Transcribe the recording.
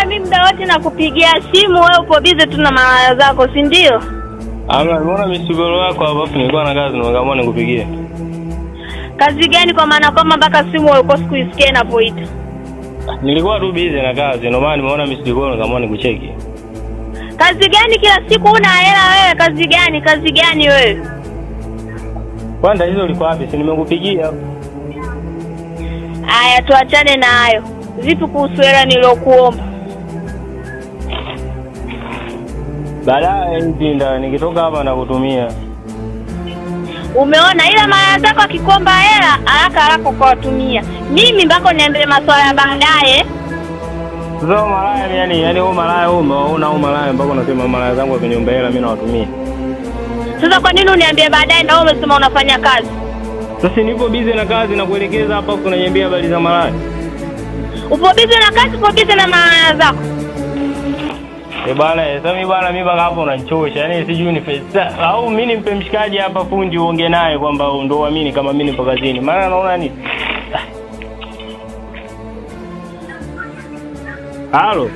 Maana mimi muda wote nakupigia simu, wewe upo bize tu na malaya zako, si ndio? Ama nimeona misugoro yako hapa, afu nilikuwa na kazi nikaamua nikupigie. Kazi gani? Kwa maana kwamba mpaka simu wewe ukosi kuisikia inapoita. Nilikuwa tu busy na kazi, ndio maana nimeona misugoro nikaamua nikucheki. Kazi gani? Kila siku una hela wewe, kazi gani? Kazi gani wewe? Kwani tatizo liko wapi? Si nimekupigia. Aya, tuachane na hayo. Vipi kuhusu hela niliyokuomba? Baadaye hivi ndio nikitoka hapa nakutumia. Umeona, ila mara zako akikomba hela haraka haraka ukawatumia. Mimi mpaka uniambie maswala ya baadaye. Sasa malaya yani wewe malaya wewe umeona wewe malaya mpaka unasema malaya zangu wakiniomba hela mimi nawatumia. Sasa kwa nini uniambie baadaye na wewe umesema unafanya kazi? Sasa nipo busy na kazi na kuelekeza hapa unaniambia habari za malaya. Upo busy na kazi, upo busy na malaya zako. Eh bana, sasa mimi bana mimi mpaka hapo unanichosha. Yaani sijui ni pesa au mimi nimpe mshikaji hapa fundi uongee naye kwamba ndio uamini kama mimi nipo kazini. Maana naona ni Halo.